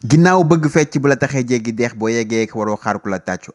ginnaaw bëgg fecc bu la taxee jéggi deex boo yeggee waroo xaar ku la tàccu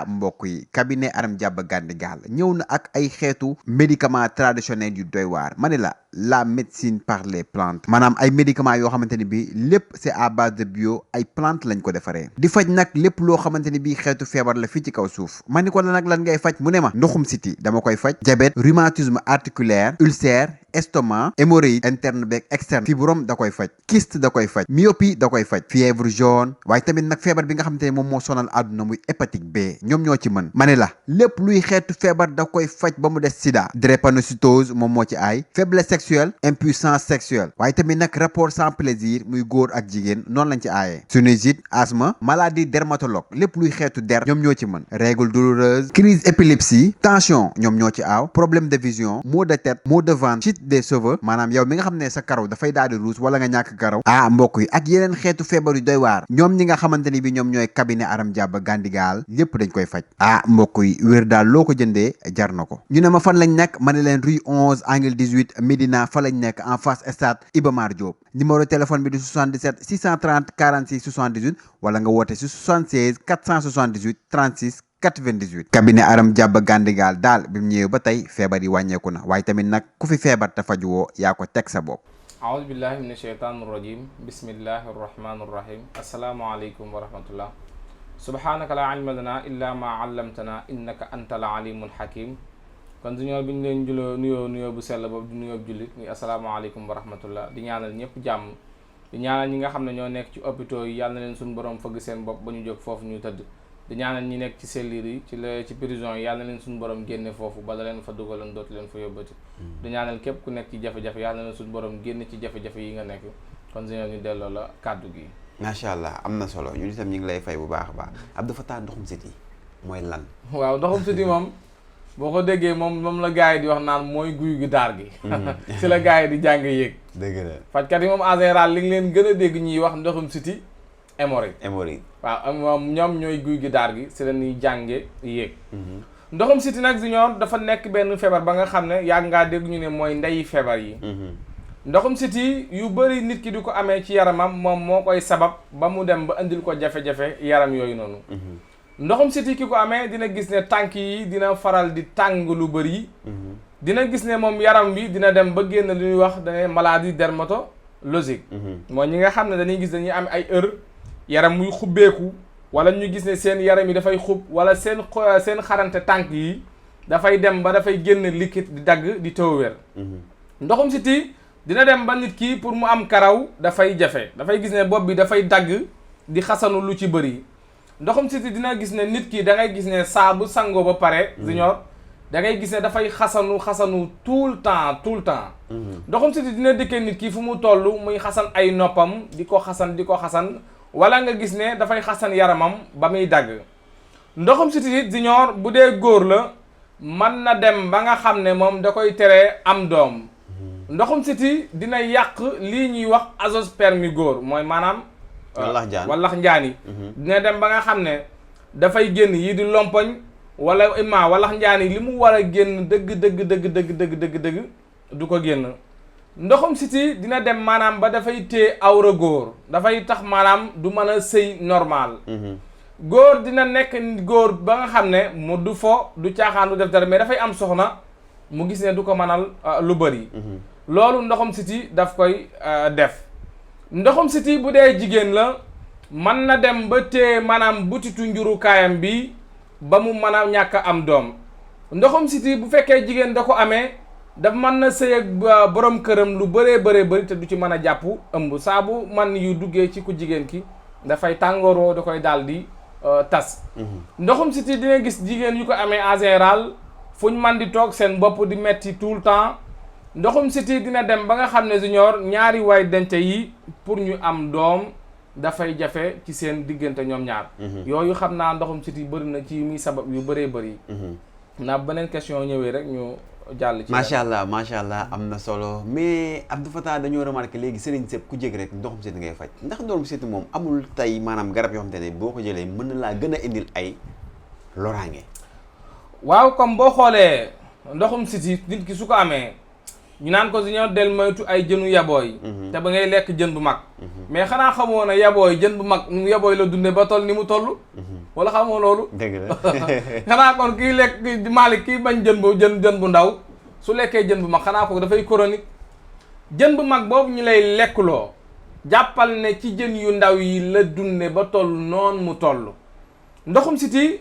mbokk yi cabinet Aram Diaba Gandigal ñëw na ak ay xeetu médicament traditionnel yu doy waar ma ne la médecine par les plantes maanaam ay médicaments yoo xamante ni bi lépp c'est à base de bio ay plantes lañ ko defaree di faj nag lépp loo xamante ni bi xeetu feebar la fii ci kaw suuf ma ni ko la nag lan ngay faj mu ne ma ndoxum siti dama koy faj diabète rhumatisme articulaire ulcère estomac hémorroïde interne beeg externe fibrome da koy faj kyste da koy faj myopie da koy faj fièvre jaune waaye tamit nag feebar bi nga xamante ne moom moo sonal àdduna muy hépatique B ñoom ñoo ci mën ma ne la lépp luy xeetu feebar da koy faj ba mu des sida drépanocytose moom moo ci aay faiblesse sexuelle impuissance sexuelle waaye tamit nag rapport sans plaisir muy góor ak jigéen noonu lañ ci aayee sinusite asthme maladie dermatologue lépp luy xeetu der ñoom ñoo ci mën règle douloureuse crise épilepsie tension ñoom ñoo ci aaw problème de vision maux de tête maux de ventre chute des cheveux maanaam yow mi nga xam ne sa karaw dafay daal di ruus wala nga ñàkk karaw mbokk yi ak yeneen xeetu feebar yu doy waar ñoom ñi nga xamante ni bi ñoom ñooy cabinet Aram Diaba Gandigal lépp dañ koy faj mbokk yi wér daal loo ko jëndee jar na ko ñu ne ma fan lañ nekk ma ne leen rue 11 angle 18 Médina fa lañ nekk en face stade Iba Mar Diop numéro téléphone bi di 77 630 46 78 wala nga woote si 76 478 36 98 cabinet Aram Diaba Gandigal daal bi mu ñëwee ba tey feebar yi wàññeeku na waaye tamit nag ku fi feebar te faju woo yaa ko teg sa bopp aoudu billahi min asheytaan irrajim bismillahi arrahmani irrahim asalaamaaleykum wa rahmatullah subhanaka la ilma lana illa ma allamtana innaka anta al alimul hakim kon duñoo bi ñu leen juloo nuyoo bu sell boobu di nuyoo jullit muy asalaamaaleykum wa rahmatullah di ñaanal ñëpp jàmm di ñaanal ñi nga xam ne ñoo nekk ci hôpitaux yi yàlla na leen suñu borom fëgg seen bopp ba ñu jóg foofu ñu tëdd di ñaanal ñi nekk ci cellules yi ci prison yi yàlla na leen suñu borom génne foofu bala leen fa dugaloon dootu leen fa yóbbati di ñaanal képp ku nekk ci jafe-jafe yàlla na leen suñu borom génne ci jafe-jafe yi nga nekk kon si ñu delloo la kàddu gi macha allah am na solo ñun itam ñu ngi lay fay bu baax a baax Abdou Fatah ndoxum siti mooy lan waaw ndoxum siti moom boo ko déggee moom la gars yi di wax naan mooy guy gi daar gi si la gars yi di jàng yéeg dëgg la fajkat yi moom en général li nga leen gën a dégg ñuy wax ndoxum siti hémorroïde waaw moom ñoom ñooy guy gi daar gi si la ñuy jànge yéeg ndoxum siti nag Junior dafa nekk benn feebar ba nga xam ne yàgg ngaa dégg ñu ne mooy ndeyi feebar yi ndoxum siti yu bëri nit ki di ko amee ci yaramam moom moo koy sabab ba mu dem ba indil ko jafe-jafe yaram yooyu noonu ndoxum siti ki ko amee dina gis ne tànk yi dina faral di tàng lu bëri dina gis ne moom yaram bi dina dem ba génn lu ñuy wax dane maladie dermatologique mooy ñi nga xam ne dañuy gis dañuy am ay heure yaram muy xubbeeku wala ñu gis ne seen yaram yi dafay xub wala seen xarante tànk yi dafay dem ba dafay génn liquide di dagg di tëw wér ndoxum siti dina dem ba nit ki pour mu am karaw dafay jafe dafay gis ne bopp bi dafay dagg di xasanu lu ci bëri ndoxum siti dina gis ne nit ki da ngay gis ne saa bu sangoo ba pare Junior da ngay gis ne dafay xasanu tout le temps ndoxum siti dina dikkee nit ki fu mu toll muy xasan ay noppam di ko xasan wala nga gis ne dafay xasan yaramam ba muy dagg ndoxum siti Junior bu dee góor la mën na dem ba nga xam ne moom da koy tere am doom ndoxum siti dina yàq lii ñuy wax azoospermie góor mooy maanaam wallax njaan yi dina dem ba nga xam ne dafay génn yi di lompoñ wala wallax njaan yi li mu war a génn dëgg du ko génn ndoxum siti dina dem maanaam ba dafay téye awra góor dafay tax maanaam du mën a sëy normal góor dina nekk góor ba nga xam ne mu du fo du caaxaan du def dara mais dafay am soxna mu gis ne du ko mënal lu bëri loolu ndoxum siti daf koy def ndoxum siti bu dee jigéen la mën na dem ba téye maanaam butitu njurukaayam bi ba mu mën a ñàkk am doom ndoxum siti bu fekkee jigéen da ko amee daf mën na sëy ak borom këram lu bëri te du ci mën a jàpp ëmb saa bu man yu duggee ci ku jigéen ki dafay tàngooroo da koy daal di tas ndoxum siti dina gis jigéen yu ko amee en général fuñ man di toog seen bopp di metti tout le temps ndoxum siti dina dem ba nga xam ne Junior ñaari waay dente yi pour ñu am doom dafay jafe ci seen diggante ñoom ñaar yooyu xam naa ndoxum siti bëri na ci muy sabab yu bëree bëri naa beneen question ñëwee rek ñu jàll ci macha allah am na solo mais Abdou Fatah dañoo remarqué léegi sëriñ sëpp ku jég rek ndoxum siti ngay faj ndax ndoxum siti moom amul tey maanaam garab yoo xam te ne boo ko jëlee mën na laa gën a indil ay loraange waaw comme boo xoolee ndoxum siti nit ki su ko amee ñu naan ko Junior del moytu ay jënu yabooy te ba ngay lekk jën bu mag mais xanaa xamoo ne yabooy jën bu mag mu yabooy la dunde ba toll ni mu toll wala xamoo loolu dëgg la xanaa kon kii lekk Malick kii bañ jën bu ndaw su lekkee jën bu mag xanaa ko dafay chronique jën bu mag boobu ñu lay lekkuloo jàppal ne ci jën yu ndaw yi la dunde ba toll noonu mu toll ndoxum siti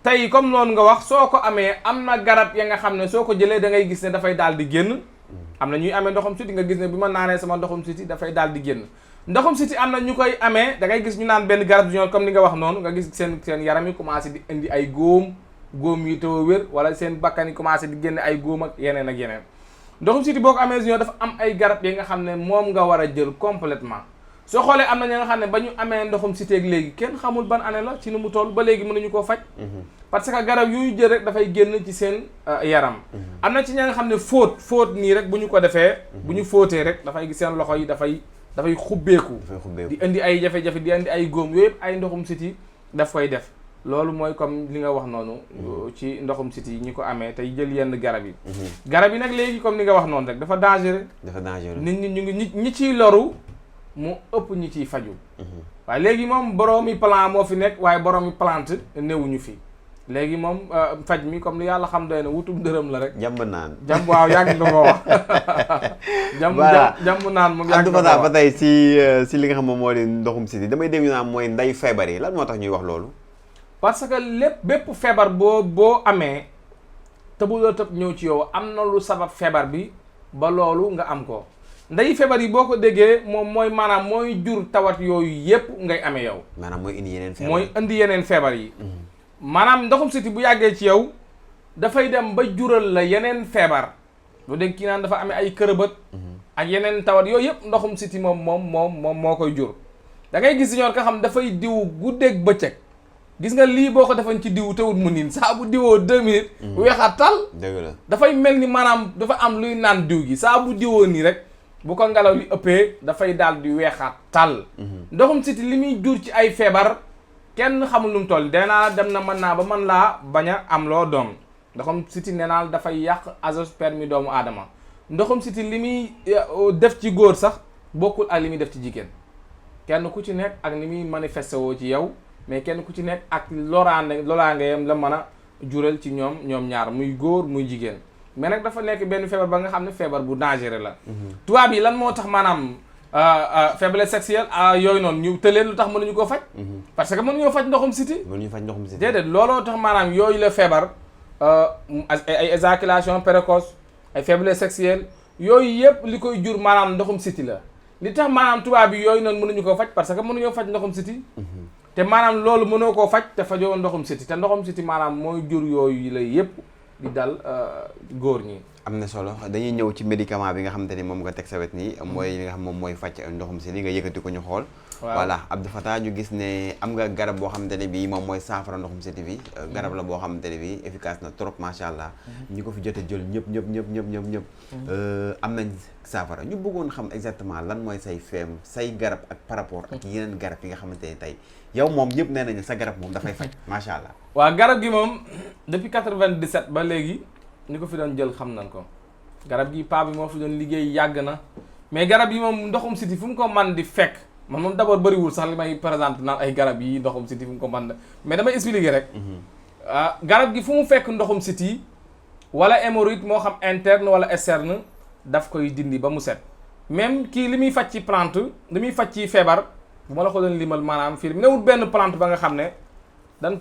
tey comme noonu nga wax soo ko amee am na garab ya nga xam ne soo ko jëlee da ngay gis ne dafay daal di génn am na ñuy amee ndoxum siti nga gis ne bi ma naanee sama ndoxum siti dafay daal di génn ndoxum siti am na ñu koy amee da ngay gis ñu naan benn garab Junior comme ni nga wax noonu nga gis seen yaram yi commencé di indi ay góom yi taw a wér wala seen bakkan yi commencé di génne ay góom ak yeneen ndoxum siti boo ko amee Junior dafa am ay garab yi nga xam ne moom nga war a jël complètement soo xoolee am na ñi nga xam ne ba ñu amee ndoxum siti ak léegi kenn xamul ban année la ci ni mu toll ba léegi mënuñu koo faj parce que garab yu ñu jël rek dafay génn ci seen yaram am na ci ñi nga xam ne fóot nii rek bu ñu ko defee bu ñu fóotee rek dafay gis seen loxo yi dafay xubbeeku di indi ay jafe-jafe di indi ay góom yooyu yëpp ay ndoxum siti daf koy def loolu mooy comme li nga wax noonu ci ndoxum siti yi ñi ko amee tey jël yenn garab yi garab yi nag léegi comme ni nga wax noonu rek dafa dangereux nit ñi ñu ngi ñi ciy loru mu ëpp ñi ciy faju waaye léegi moom boroomi plan moo fi nekk waaye boroomi plante newuñu fi léegi moom faj mi comme li yàlla xam doy na wutum dërëm la rek jàmb naan waaw yàgg nga ko wax jàmb naan moom yàgg nga ko wax ba tey si li nga xam moom moo di ndoxum siti damay dégg ñu naan mooy nday feebar yi lan moo tax ñuy wax loolu parce que bépp feebar boo amee tëbu la tëb ñëw ci yow am na lu sabab feebar bi ba loolu nga am ko nday feebar yi boo ko déggee moom mooy maanaam mooy jur tawat yooyu yépp ngay amee yow maanaam mooy indi yeneen feebar yi maanaam ndoxum siti bu yàggee ci yow dafay dem ba jural la yeneen feebar lu dégg kii naan dafa amee ay kërëbët ak yeneen tawat yooyu yëpp ndoxum siti moom moo koy jur da ngay gis Junior ka xam dafay diw guddeeg bëccëg gis nga lii boo ko defoon ci diw te wut mu niin saa bu diwoo 2 minutes weexaat tal dëgg la dafay mel ni maanaam dafa am luy naan diw gi saa bu diwoo nii rek bu ko ngelaw li ëppee dafay daal di weexaat tal ndoxum siti li muy jur ci ay feebar kenn xamul nu mu toll denaa dem na mën naa ba mën laa bañ a am loo doom ndoxum siti nee naa dafay yàq azoospermie doomu aadama ndoxum siti li muy def ci góor sax bokkul ak li muy def ci jigéen kenn ku ci nekk ak ni muy manifesté woo ci yow mais kenn ku ci nekk ak loraangeyam la mën a jural ci ñoom ñaar muy góor muy jigéen mais nag dafa nekk benn feebar ba nga xam ne feebar bu dangereux la tubaab yi lan moo tax maanaam faiblesse sexuelle yooyu noonu ñu tëleen lu tax mënuñu ko faj parce que mënuñoo faj ndoxum siti déedéet looloo tax maanaam yooyu la feebar ay éjaculation précoce ay faiblesse sexuelle yooyu yëpp li koy jur maanaam ndoxum siti la li tax maanaam tubaab yi yooyu noonu mënuñu ko faj parce que mënuñoo faj ndoxum siti te maanaam loolu mënoo koo faj te fajoo ndoxum siti te ndoxum siti maanaam mooy jur yooyu la yëpp di dal góor ñi am na solo dañuy ñëw ci médicament bi nga xamante ni moom nga teg sa wet nii mooy li nga xam moom mooy faj ndoxum siti nga yëkkati ko ñu xool voilà Abdou Fatah ñu gis ne am nga garab boo xamante ne bi moom mooy saafara ndoxum siti bi garab la boo xamante ne bi efficace na trop macha allah ñi ko fi jot a jël ñëpp am nañ saafara ñu bëggoon xam exactement lan mooy say garab ak par rapport ak yeneen garab yi nga xamante ne tey yow moom ñëpp nee nañu sa garab moom dafay faj macha allah waaw garab gi moom depuis 97 ba léegi ñi ko fi doon jël xam nañ ko garab gi paa bi moo fi doon liggéey yàgg na mais garab yi moom ndoxum siti fu mu ko man di fekk moom d'abord bëriwul sax li may présenter naan ay garab yi ndoxum siti fu mu ko man mais damay expliquer rek garab gi fu mu fekk ndoxum siti wala hémorroïde moo xam interne wala externe daf koy dindi ba mu set même kii li muy faj ci plante li muy faj ci feebar bu ma la ko doon limal maanaam fii newul benn plante ba nga xam ne dañ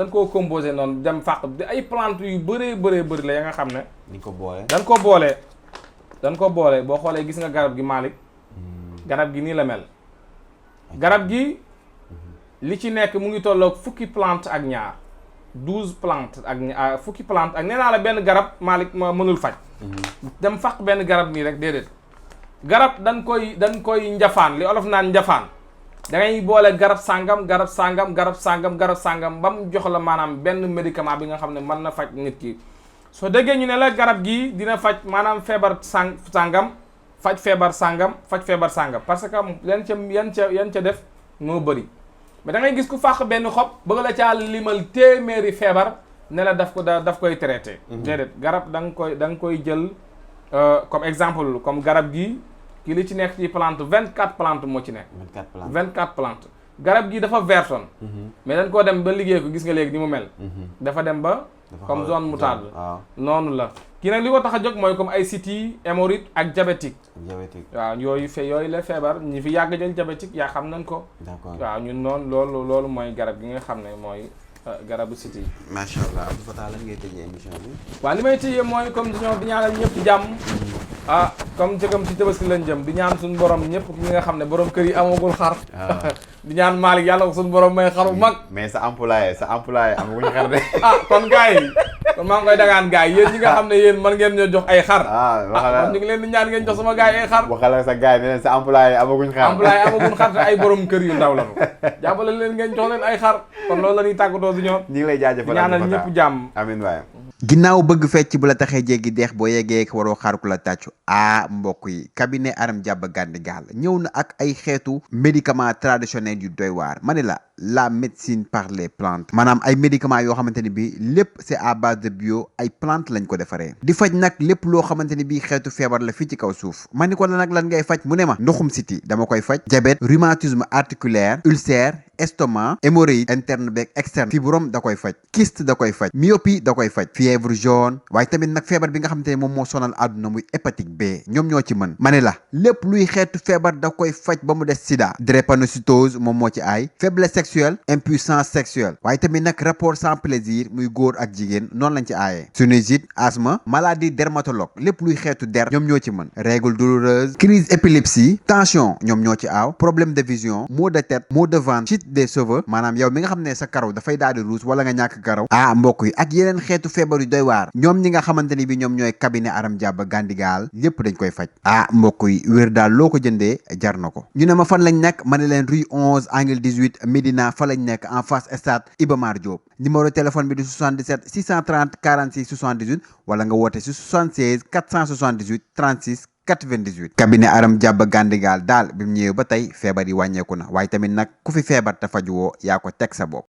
koo composé noonu dem fàq di ay plante yu bëri la ya nga xam ne dañ ko boole boo xoolee gis nga garab gi Malick garab gi nii la mel garab gi li ci nekk mu ngi tolloog fukki plante ak ñaar 12 plante ak fukki plante ak nee naa la benn garab Malick ma mënul faj dem fàq benn garab nii rek déedéet garab dañ koy njafaan li olof naan njafaan da ngay boole garab sàngam ba mu jox la maanaam benn médicament bi nga xam ne mën na faj nit ki soo déggee ñu ne la garab gii dina faj maanaam feebar sàngam faj feebar sàngam parce que yan ca def moo bëri mais da ngay gis ku fàq benn xob bëgg la caa limal téeméeri feebar ne la daf koy traité déedéet garab da nga koy jël comme exemple comme garab gi ki li ci nekk ci plante 24 plantes moo ci nekk. 24 plantes garab gi dafa vertoon. mais dañ koo dem ba liggéey ko gis nga léegi ni mu mel. dafa dem ba comme zone moutarde. noonu la kii nag li ko tax a jóg mooy comme ay cystite hémorroïde ak diabétique. waaw yooyu la feebar ñi fi yàgg jël diabétique yaa xam nañ ko. waaw ñun noonu loolu mooy garab gi nga xam ne mooy garabu cystite yi. macha allah Abdou Fatah lan ngay tëjee émission bi. waaw li may tëjee mooy comme ñoom di ñaanal ñëpp jàmm. comme jëgam ci tabaski lañ jëm di ñaan suñu borom ñëpp ñi nga xam ne borom kër yi amagul xar. di ñaan Malick yàlla ko suñu borom may xar bu mag. mais sa employé amaguñ xar de. kon gars yi kon maa ngi koy dagaan gars yi yéen ñi nga xam ne yéen mën ngeen ñoo jox ay xar. kon ñu ngi leen di ñaan ngeen jox sama gars yi ay xar. waxal sa gars yi ne leen sa employé amaguñ xar. te ay borom kër yu ndaw lañu. jàppale leen ngeen jox leen ay xar kon loolu la ñuy tàggatoo si ñoom. ñu ngi lay jaajëfal ñaanal ñëpp jàmm. amiin waay. ginnaaw bëgg fecc bu la taxee jéggi deex boo yeggee waroo xaar ku la tàccu mbokk yi cabinet Aram Diaba Gandigal ñëw na ak ay xeetu médicament traditionnel yu doy waar ma ne la médecine par les plantes maanaam ay médicaments yoo xamante ne bi lépp c'est à base de bio ay plantes lañ ko defaree di faj nag lépp loo xamante ne bi xeetu feebar la fii ci kaw suuf ma ni ko la nag lan ngay faj mu ne ma ndoxum siti dama koy faj diabète rhumatisme articulaire ulcère estomac hémorroïde interne beeg externe fibrome da koy faj kyste da koy faj myopie da koy faj fièvre jaune waaye tamit nag feebar bi nga xamante ne moom moo sonal àdduna muy hépatique B ñoom ñoo ci mën ma ne la lépp luy xeetu feebar da koy faj ba mu des sida drépanocytose moom moo ci aay faiblesse sexuelle impuissance sexuelle waaye tamit nag rapport sans plaisir muy góor ak jigéen noonu lañ ci aayee sinusite asthme maladie dermatologue lépp luy xeetu der ñoom ñoo ci mën règle douloureuse crise épilepsie tension ñoom ñoo ci aaw problème de vision maux de tête maux de ventre chute des cheveux maanaam yow mi nga xam ne sa karaw dafay daal di ruus wala nga ñàkk karaw mbokk yi ak yeneen xeetu feebar yu doy waar ñoom ñi nga xamante ni bi ñoom ñooy cabinet Aram Diaba Gandigal lépp dañ koy faj mbokk yi wér daal loo ko jëndee jar na ko ñu ne ma fan lañ nekk ma ne leen rue 11 angle 18 Médina fa lañ nekk en face stade Iba Mar Diop numéro téléphone bi di 77 630 46 78 wala nga woote si 76 478 36 98 cabinet Aram Diaba Gandigal daal bi mu ñëwee ba tey feebar yi wàññeeku na waaye tamit nag ku fi feebar te faju woo yaa ko teg sa bopp